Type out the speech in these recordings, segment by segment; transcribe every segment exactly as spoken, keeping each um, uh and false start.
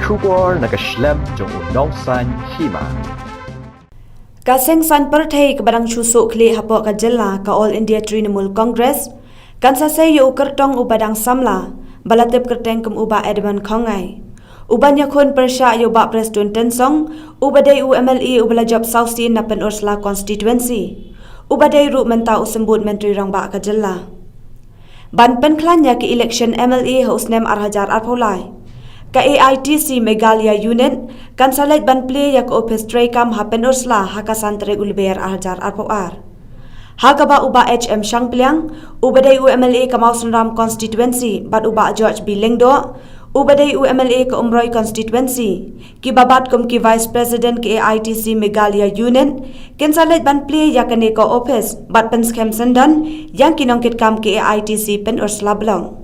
Khubor na ka shlem jong u nongsan hima. Ka seng saiñ pyrthei kaba dang shu suk khlieh hapoh ka jylla ka All India Trinamool Congress kan sa sei ïa u kyrtong uba dang samla ba la tip kyrteng kum u Bah Edmund Khongngai, uban ïakhun pyrshah ïa u Bah Prestone Tynsong uba dei u MLA uba la jop saw sien na Pynursla constituency, uba dei ruh mynta u symbud Myntri Rangbah ka jylla. Ban pynkhlaiñ ïa ka election MLA ha u snem ar hajar arphew lai, ka AITC Meghalaya Unit kan sa leit ban plie ïa ka ophis treikam ha Pynursla ha ka san tarik u Lber ar hajar arphew ar, ha kaba u Bah H M Shangpliang uba dei u MLA ka Mawsynram constituency bad u Bah George B Lyngdoh uba dei u MLA ka Umroi constituency, kiba bat kum ki Vice President ka AITC Meghalaya Unit, kin sa leit ban plie ïa kane ka ophis bad pynskhem syndon ïa ki nongkitkam ka AITC Pynursla Block.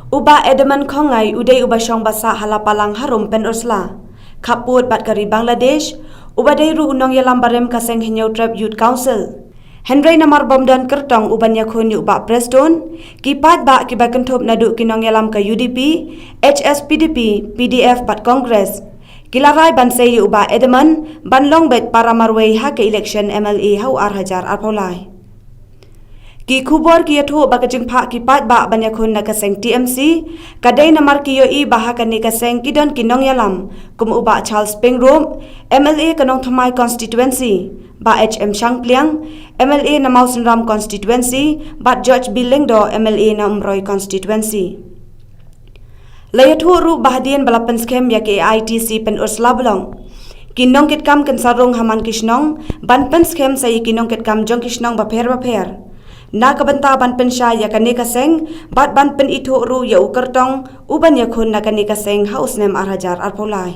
U Bah Edmund Khongngai u dei uba shong ba sah ha Lapalang harum Pynursla, khappud bad ka ri Bangladesh, uba dei ruh u nongïalam barim ka seng Hynñiewtrep Youth Council. Hynrei namar bym don kyrtong uban ïakhun ïa u Bah Prestone, ki paidbah kiba kynthup naduh ki nongïalam ka UDP, HSPDP, PDF bad Congress, ki la rai ban sei ïa u Bah Edmund ban long beit para marwei ha ka election MLA ha u ar hajar arphew lai. Ki khubor ki ïathuh ba ka jingphah ki paidbah ban ïakhun na ka seng TMC ka dei namar ki ïohi ba ha kane ka seng ki don ki nongïalam kum u Bah Charles Pyngrope, MLA ka Nongthymmai constituency, Bah H M Shangpliang, MLA na Mawsynram constituency, bad George B Lyngdoh, MLA na Umroi constituency. La ïathuh ruh ba hadien ba la pynskhem ïa ka AITC Pynursla Block, ki nongkitkam kin sa rung ha man ki shnong ban pynskhem sa ïa ki nongkitkam jong ki shnong bapher bapher, na ka bynta ban pynshai ïa kane ka seng bad ban pynithuh ruh ïa u kyrtong uban ïakhun na kane ka seng ha u snem ar hajar arphew lai.